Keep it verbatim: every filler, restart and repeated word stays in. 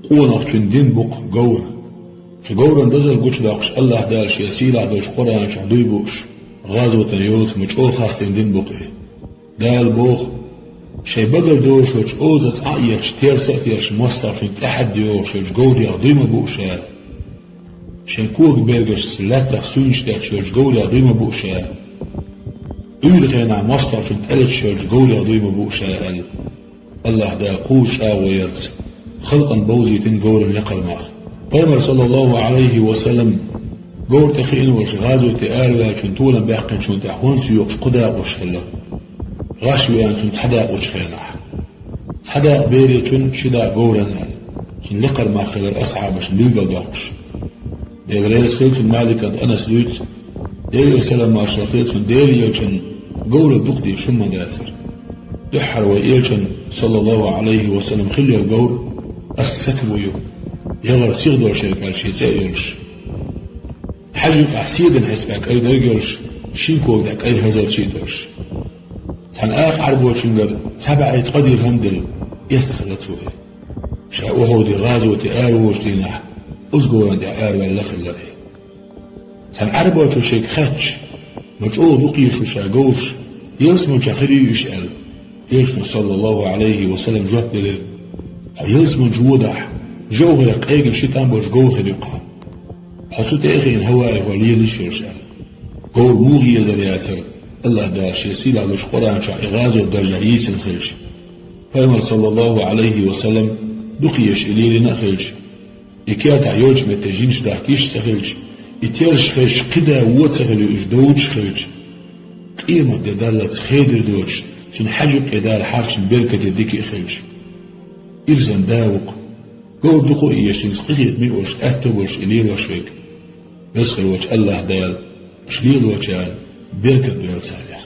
Къонахчун дин бу-кх говр. Цу говран дозалла гучудоккхуш АллахӀ Дала Шен сийлахь долчу Къуръан чохь дуй бууш, гӀазотана йолуш ма чӀогӀа хастийна дин бу-кх и. Дала боху: «Шайн багара долуш долчу озаца Ӏа а етташ, терса а тешаш, мостагӀчун тӀаьхьа а доьгӀуш йолчу говрех дуй ма буу ша». Шайн кога бергашца лаьттах суьйнаш тетташ йолчу говрех дуй ма буу ша. Ӏуьйра хенахь мостагӀчун тӀелеташ йолчу говрех дуй ма буу ша аьлла, АллахӀ Дала кхузза чӀагӀо ярца халкъана бовзийтина говран лекхара мах. Пайхамар, саллаллаху Ӏалайхи ва саллам, говр тӀе хиъна волуш гӀазоте араваьллачун толам баьккхинчунна тӀехь хӀонс йоькъуш кху дакъош хилла. ГӀаш веана цунна цхьа дакъа вучу хенахь. Цхьа дакъа беречун, ши дакъа говран аьлла, цуьнан лекхара мах хилар асхьабашна билгалдоккхуш. Дела реза хила цунна, Маликан Анас дуьйцу, Делера салам-маршалла хила цунна, Дела елчун говра дукха деш хӀумма дацара. Дуьххьара вай элчан, саллаллаху Ӏалайхи ва саллам, хилла йолу говр ас-сакбу ю, ягӀар сиха долуш ерг аьлла шен цӀе а йолуш. Хьаьжа юкъахь седан хьесапехь кӀай дерг а йолуш, шин кога тӀехь кӀай хазарчий а долуш. Цхьана акха Ӏаьрбочуьнгара цхьа бӀе ткъа дирхӀам делла, эцна хилла цо и. Ша Ухьуде гӀазоте араволучу дийнахь, оцу говран тӀехь араваьлла хилла и. Цхьана Ӏаьрбочо шега хаьттича, ма чӀогӀа дукха езаш ю ша говраш, ялсаманчохь хир юй уьш аьлла, элчано, саллаллаху Ӏалайхи ва саллам, жоп делира: «Хьо ялсаманчу водахь, жовхӀарех къегина ши там болуш говр хир ю-кх хьан. Хьо цу тӀе а хиъна хӀаваэхо лелаш йолуш», — аьлла. Говр муха езар яцара, АллахӀ Дала Шен сийлахь долчу Къуръан чохь и гӀазот даржехь йийцина хилча. Пайхамар, саллаллаху Ӏалайхи ва саллам, дукха езаш и лелийна а хилча, и кертахь йолчу метте жинаш дахка йиш а ца хилча, и терра хезча кхин да вон ца хилла уьш довлуш хилча, къемат де даллалц хедир доцуш, цуьнан хьаьжа юккъе Дала хьарчийна беркате дика а хилча. Ирсан да ву-кх, говр дукха а езаш, цуьнца къинхетаме а волуш, аьтто а болуш и лелош верг. Веза хир волчу АллахӀ Дала уьш лелочарна беркат дойла царех.